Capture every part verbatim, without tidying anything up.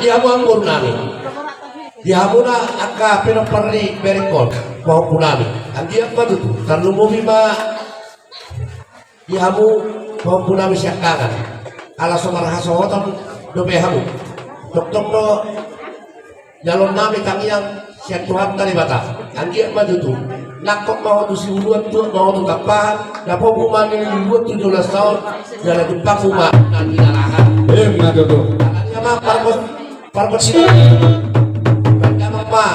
Di hamu anggur nami, di hamuna angka pinompar ni berengkon, pahompu nami, anggiat ma tutu tarlumobi ma di hamu pahompu nami siangkangan, ala so marhasohotan dope hamu. Tongtong do jaloon nami tangiang sian Tuhanta Debata, anggiat ma tutu nangkok ma ho tu siuluan, tuat ma ho tu tampahan, dapomu ma niluluan tu joloan on, jala jumpangmu ma na pinalahan. Ima tutu. Alani ma parpos, parpos i. Pandamang ma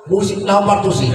musik na hombar tusi.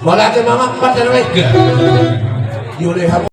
Mauliate ma amang pande na baen. Iulehon hamu